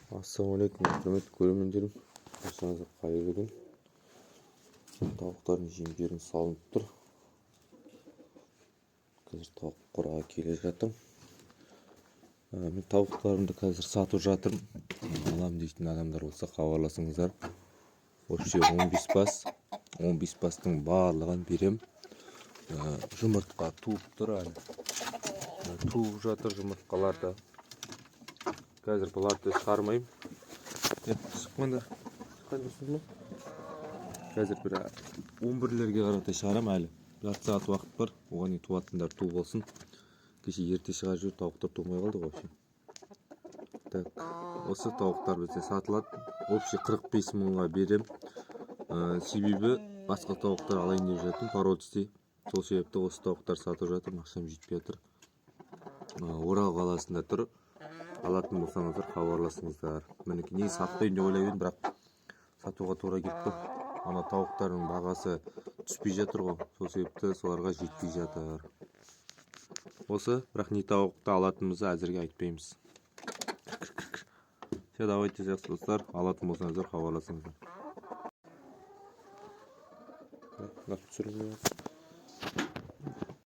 Ассалаумағалейкум, құрметті көрермендерім! Баршаңызға қайырлы күн! Тауықтардың жемдері салынып тұр. Қазір тауық қораға келе жатырмын. Мен тауықтарымды қазір сатып жатырмын. Алам дейтін адамдар болса, хабарласыңыздар. Вообще 15 бас, 15 бастың барлығын берем. Жұмыртқа туып тұр әлі. Туып жатыр жұмыртқаларды. Қазір бұларды шығармаймын. Шықпаңдар, шыққан жоқсыз ба? Қазір бір 11-лерге қарата шығарамын. Әлі жарты сағат уақыт бар. Оған дейін туатындар туып алсын. Кеше ерте шығарып жіберіп, тауықтар тумай қалды ғой вообще. Так, осы тауықтар бізде сатылады. Общий 45 мыңға берем. Себебі басқа тауықтар алайын деп жатырмын, породистый. Сол себепті осы тауықтар сатып жатырмын, ақшам жетпей жатыр. Орал қаласында тұр. Алатын болсаңыздар, хабарласыңыздар. Мінекей, негізі сатпаймын деп ойлап едім, бірақ сатуға тура келіп тұр. Ана тауықтардың бағасы түспей жатыр ғой, сол себепті соларға жетпей жатыр осы. Бірақ не тауықты алатынымызды әзірге айтпаймыз. Все, давайте, жақсы, достар, алатын болсаңыздар, хабарласыңыздар. Мына түсірілмей.